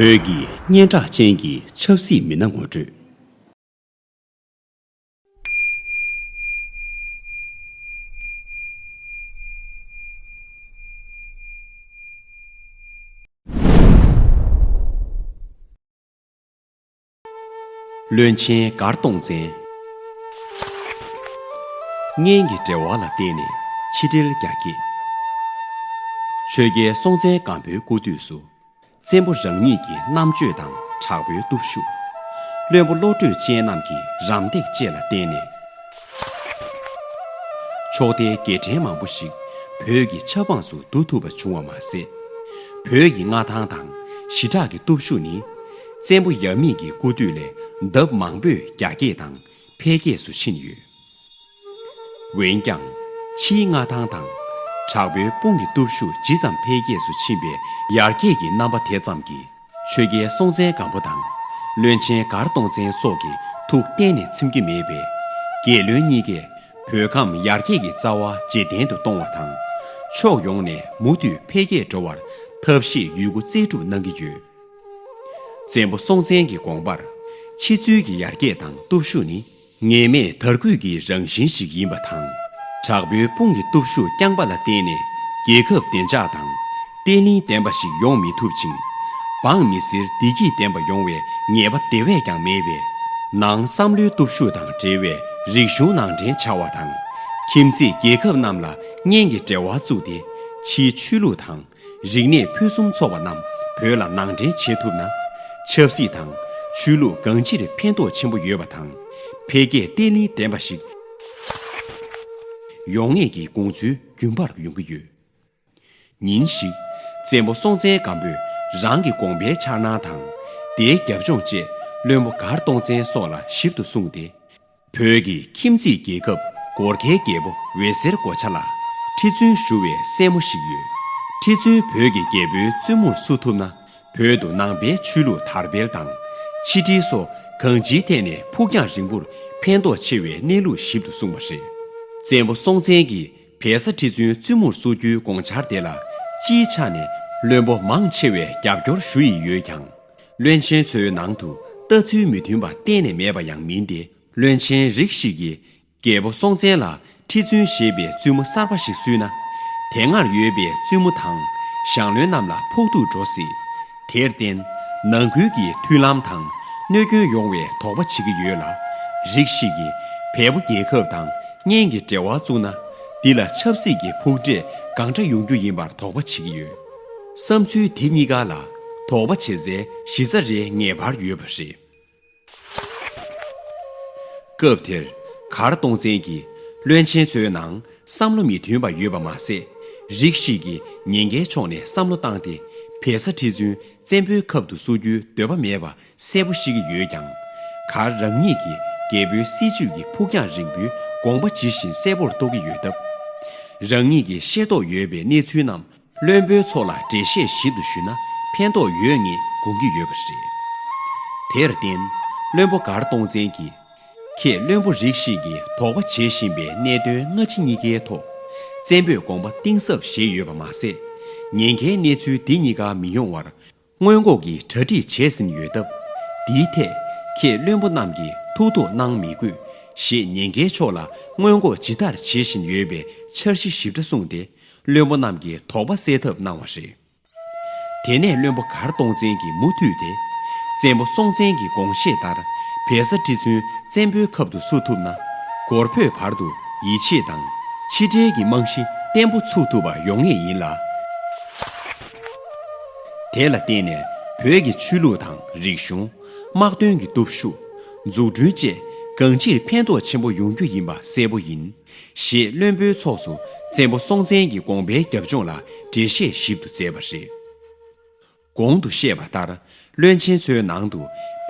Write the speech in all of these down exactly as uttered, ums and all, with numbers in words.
བོད་ཀྱི་སྙན་གྲགས་ཅན་གྱི་ཆབ་སྲིད་མི་སྣ་ངོ་སྤྲོད། བློན་ཆེན་མགར་སྟོང་བཙན། གཉེན་གྱི་འབྲེལ་བ་ལ་བརྟེན་ནས་ཕྱི་འབྲེལ་རྒྱ་སྐྱེད། ཆོས་རྒྱལ་སྲོང་བཙན་སྒམ་པོའི་སྐུ་དུས་སུ། བཙན་པོ་རང་ཉིད་ཀྱི་རྣམ་དཔྱོད་དང་དྲག་པོའི་སྟོབས་ཤུགས། བློན་པོ་བློ་གྲོས་ཅན་རྣམས་ཀྱི་རམ་འདེགས་བཅས་ལ་བརྟེན་ནས། ཕྱོགས་མཐའི་རྒྱལ་ཕྲན་མང་པོ་ཞིག་བོད་ཀྱི་ཆབ་འབངས་སུ་བསྡུ་ཐུབ་པ་བྱུང་བ་མ་ཟད། བོད་ཀྱི་མངའ་ཐང་དང་ཞི་དྲག་གི་སྟོབས་ཤུགས་ནི། བཙན་པོ་ཡབ་མེས་ཀྱི་སྐུ་དུས་ལས་ལྡབ་མང་པོས་རྒྱ་སྐྱེད་དང་འཕེལ་རྒྱས་སུ་ཕྱིན་ཡོད། འོན་ཀྱང་། ཕྱིའི་མངའ་ཐང་དང་། དྲག་པོའི་དཔུང་གི་སྟོབས་ཤུགས་ཇི་ཙམ་འཕེལ་རྒྱས་སུ་ཕྱིན་པའི་ཡར་རྒྱས་ཀྱི་རྣམ་པ་དེ་ཙམ་གྱིས། ཆོས་རྒྱལ་སྲོང་བཙན་སྒམ་པོ་དང་། བློན་ཆེན་མགར་སྟོང་བཙན་སོགས་ཀྱི་ཐུགས་གཏན་ནས་ཚིམ་གྱི་མེད་པས། རྒྱལ་བློན་གཉིས་ཀས་བོད་ཁམས་ཡར་རྒྱས་ཀྱི་རྩ་བ་ཇེ་བརྟན་དུ་གཏོང་བ་དང་། ཕྱོགས་ཡོངས་ནས་མུ་མཐུད་འཕེལ་རྒྱས་འགྲོ་བར་ཐབས་ཤེས་ཡོད་རྒུ་རྩལ་སྤྲུགས་གནང་གི་ཡོད། བཙན་པོ་སྲོང་བཙན་གྱི་དགོངས་པར། ཕྱི་ཚུལ་གྱི་ཡར་རྒྱས་དང་སྟོབས་ཤུགས་ནི། ངེས་མེད་དར་རྒུད་ཀྱི་རང་བཞིན་ཞིག་ཡིན་པ་དང་། དྲག་པོའི་དཔུང་གི་སྟོབས་ཤུགས་རྐྱང་པ་ལ་བརྟེན་ནས་རྒྱལ་ཁབ་བདེ་འཇགས་དང་བརྟན་ལྷིང་ལྡན་པ་ཞིག་ཡོང་མི་ཐུབ་ཅིང་། འབངས་མི་སེར་བདེ་སྐྱིད་ལྡན་པ་ཡོང་བའི་ངེས་པ་དེ་བས་ཀྱང་མེད་པས། ནང་བསམ་བློའི་སྟོབས་ཤུགས་དང་འབྲེལ་བའི་རིག་གཞུང་ནང་འདྲེན་བྱ་བ་དང་། ཁྱིམ་མཚེས་རྒྱལ་ཁབ་རྣམས་ལ་གཉེན་གྱི་འབྲེལ་བ་བཙུགས་ཏེ། ཕྱིའི་ཆོས་ལུགས་དང་། རིག་གནས་ཕུན་སུམ་ཚོགས་པ་རྣམས་བོད་ལ་ནང་འདྲེན་བྱེད་ཐུབ་ན། ཆབ་སྲིད་དང་ཆོས་ལུགས་གང་ཅིར་ཕན་ཐོགས་ཆེན་པོ་ཡོད་པ་དང་། འཕེལ་རྒྱས་བརྟན་ལྷིང་ལྡན་པ་ཞིག་ཡོང་ངེས་ཀྱི་དགོངས་ཚུལ་རྒྱུན་པར་ཡོང་གི་ཡོད། ཉིན་ཞིག་བཙན་པོ་སྲོང་བཙན་སྒམ་པོས་རང་གི་དགོངས་པའི་འཆར་སྣང་དང་། དེའི་རྒྱབ་ལྗོངས་བཅས་བློན་པོ་མགར་སྟོང་བཙན་སོགས་ལ་ཞིབ་ཏུ་གསུངས་ཏེ། བོད་ཀྱི་ཁྱིམ་མཚེས་རྒྱལ་ཁབ་གོར་ཁའི་རྒྱལ་པོ་འོད་ཟེར་གོ་ཆ་ལ་ཁྲི་བཙུན་ཞུ་བའི་སྲས་མོ་ཞིག་ཡོད། ཁྲི་བཙུན་བོད་ཀྱི་རྒྱལ་པོའི་བཙུན་མོར་བསུ་ཐུབ་ན། བོད་དུ་ནང་པའི་ཆོས་ལུགས་དར་སྤེལ་དང་། ཕྱི་འབྲེལ་སོགས་གང་ཅིའི་ཐད་ནས་ཕུགས་རྒྱང་རིང་པོར་ཕན་ཐོགས་ཆེ་བའི་གནས་ལུགས་ཞིབ་ཏུ་གསུངས་པ་རེད། བཙན་པོ་སྲོང་བཙན་གྱིས་བལ་བཟའ་ཁྲི་བཙུན་བཙུན་མོར་བསུ་རྒྱུའི་དགོངས་འཆར་དེ་ལ། སྤྱིའི་ཆ་ནས་བློན་པོ་མང་ཆེ་བས་རྒྱབ་སྐྱོར་ཞུ་ཡི་ཡོད་ཀྱང་། བློན་ཆེན་ཚོའི་ནང་དུ་ལྟ་ཚུལ་མི་མཐུན་པ་གཏན་ནས་མེད་པ་ཡང་མིན་ཏེ། བློན་ཆེན་རིགས་ཤིག་གིས་རྒྱལ་པོ་སྲོང་བཙན་ལ་ཁྲི་བཙུན་ཞེས་པའི་བཙུན་མོ་གསར་པ་ཞིག་བསུས་ན། དེ་སྔར་ཡོད་པའི་བཙུན་མོ་དང་ཞང་བློན་རྣམས་ལ་ཕོག་ཐུག་འགྲོ་སྲིད། དེར་བརྟེན། ནང་ཁུལ་གྱི་མཐུན་ལམ་དང་གནོད་སྐྱོན་ཡོང་བའི་དོགས་པ་བྱེད་ཀྱི་ཡོད་ལ། རིགས་ཤིག་གིས་བལ་པོ་རྒྱལ་ཁབ་དང་གཉེན་གྱི་འབྲེལ་བ་བཙུགས་ན། འདི་ལ་ཆབ་སྲིད་ཀྱི་ཕུགས་འབྲས་གང་འདྲ་ཡོང་རྒྱུ་ཡིན་པར་དོགས་པ་བྱེད་ཀྱི་ཡོད། བསམ་ཚུལ་དེ་གཉིས་ཀ་ལ་དོགས་པ་བྱེད་སའི་གཞི་རྩ་རེ་ངེས་པར་ཡོད་པ་རེད། སྐབས་དེར་མགར་སྟོང་བཙན་གྱིས་བློན་ཆེན་ཚོའི་ནང་བསམ་བློ་མི་མཐུན་པ་ཡོད་པ་མ་ཟད། རིགས་ཤིག་གིས་ཉེན་ཁའི་ཕྱོགས་ནས་བསམ་བློ་བཏང་སྟེ། བལ་བཟའ་ཁྲི་བཙུན་བཙན་པོའི་ཁབ་ཏུ་བསུ་རྒྱུའི་འདོད་པ་མེད་པ་གསལ་པོ་ཤེས་ཀྱི་ཡོད་ཀྱང་། མགར་རང་ཉིད་ཀྱིས་རྒྱལ་པོའི་སྲིད་བྱུས་ཀྱི་ཕུགས་རྒྱང་རིང་པོའི་དགོངས་པ་ཇི་བཞིན་གསལ་པོར་རྟོགས་ཀྱི་ཡོད་སྟབས། རང་ཉིད་ཀྱིས་ཤེས་རྟོགས་ཡོད་པའི་གནས་ཚུལ་རྣམས། བློན་པོའི་ཚོགས་ལ་འགྲེལ་བཤད་ཞིབ་ཏུ་ཞུས་ན་ཕན་ཐོགས་ཡོད་ངེས་དགོངས་ཀྱི་ཡོད་པ་རེད། དེར་བརྟེན། བློན་པོ་མགར་སྟོང་བཙན་གྱིས། ཁྱེད་བློན་པོ་རིགས་ཤིག་གིས་དོགས་པ་བྱེད་བཞིན་པའི་གནད་དོན་སྔ་ཕྱི་གཉིས་ཀའི་ཐོག་བཙན་པོས་དགོངས་པ་གཏིང་ཟབ་བཞེས་ཡོད་པ་མ་ཟད། ཉེན་ཁའི་གནས་ཚུལ་འདི་གཉིས་ཀ་མི་ཡོང་བར། སྔོན་འགོག་གི་གྲ་སྒྲིག་བྱས་ཟིན་ཡོད་སྟབས། འདིའི་ཐད་ཁྱེད་བློན་པོ་རྣམས་ཀྱིས་ཐུགས་དོགས་གནང་མི་དགོས། ཞེས་ཉེན་ཁའི་ཕྱོགས་ལ་སྔོན་འགོག་ཇི་ལྟར་བྱེད་བཞིན་ཡོད་པའི་འཆར་གཞི་ཞིབ་ཕྲ་གསུངས་ཏེ། བློན་པོ་རྣམས་ཀྱི་དོགས་པ་སེལ་ཐབས་གནང་བ་རེད། དེ་ནས་བློན་པོ་མགར་སྟོང་བཙན་གྱིས་མུ་མཐུད་དེ། བཙན་པོ་སྲོང་བཙན་གྱི་དགོངས་བཞེད་ལྟར། བལ་བཟའ་ཁྲི་བཙུན་བཙན་པོའི་ཁབ་ཏུ་བསུ་ཐུབ་ན། སྒོར་ཕོད་བར་དུ་ཡིད་ཆེས་དང་ཕྱི་འབྲེལ་གྱི་རྨང་གཞི་བརྟན་པོ་ཚུགས་ཐུབ་པ་ཡོང་ངེས་ཡིན་ལ། དེ་ལ་བརྟེན་ནས་བོད་ཀྱི་ཆོས་ལུགས་དང་རིག་གཞུང་། དམག་དོན་གྱི་སྟོབས་ཤུགས། འཛུགས་སྐྲུན་བཅས་གང་ཅིར་ཕན་ཐོགས་ཆེན་པོ་ཡོང་རྒྱུ་ཡིན་པ་གསལ་པོ་ཡིན། ཞེས་བློན་པོའི་ཚོགས་སུ་བཙན་པོ་སྲོང་བཙན་གྱི་དགོངས་པའི་རྒྱབ་ལྗོངས་ལ་འགྲེལ་བཤད་ཞིབ་ཏུ་མཛད་པ་རེད། གོང་དུ་བཤད་པ་ལྟར། བློན་ཆེན་ཚོའི་ནང་དུ་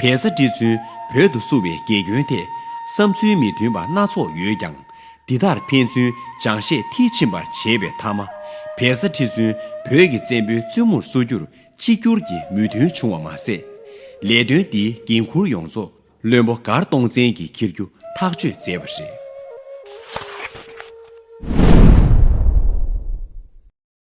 བལ་བཟའ་ཁྲི་བཙུན་བོད་དུ་བསུ་བའི་དགེ་སྐྱོན་ཐད་བསམ་ཚུལ་མི་མཐུན་པ་སྣ་ཚོགས་ཡོད་ཀྱང་། འདི་ལྟར་ཕན་ཚུན་སྦྱང་བཤད་མཐིལ་ཕྱིན་པར་བྱས་པའི་མཐའ་མ། བལ་བཟའ་ཁྲི་བཙུན་བོད་ཀྱི་བཙན་པོའི་བཙུན་མོར་བསུ་རྒྱུར་གཅིག་གྱུར་གྱི་མོས་མཐུན་བྱུང་བ་མ་ཟད། ལས་དོན་འདིའི་འགན་འཁུར་ཡོངས་རྫོགས་བློན་པོ་མགར་སྟོང་བཙན་གྱིས་འཁྱེར་རྒྱུ་ཐག་གཅོད་མཛད་པ་རེད།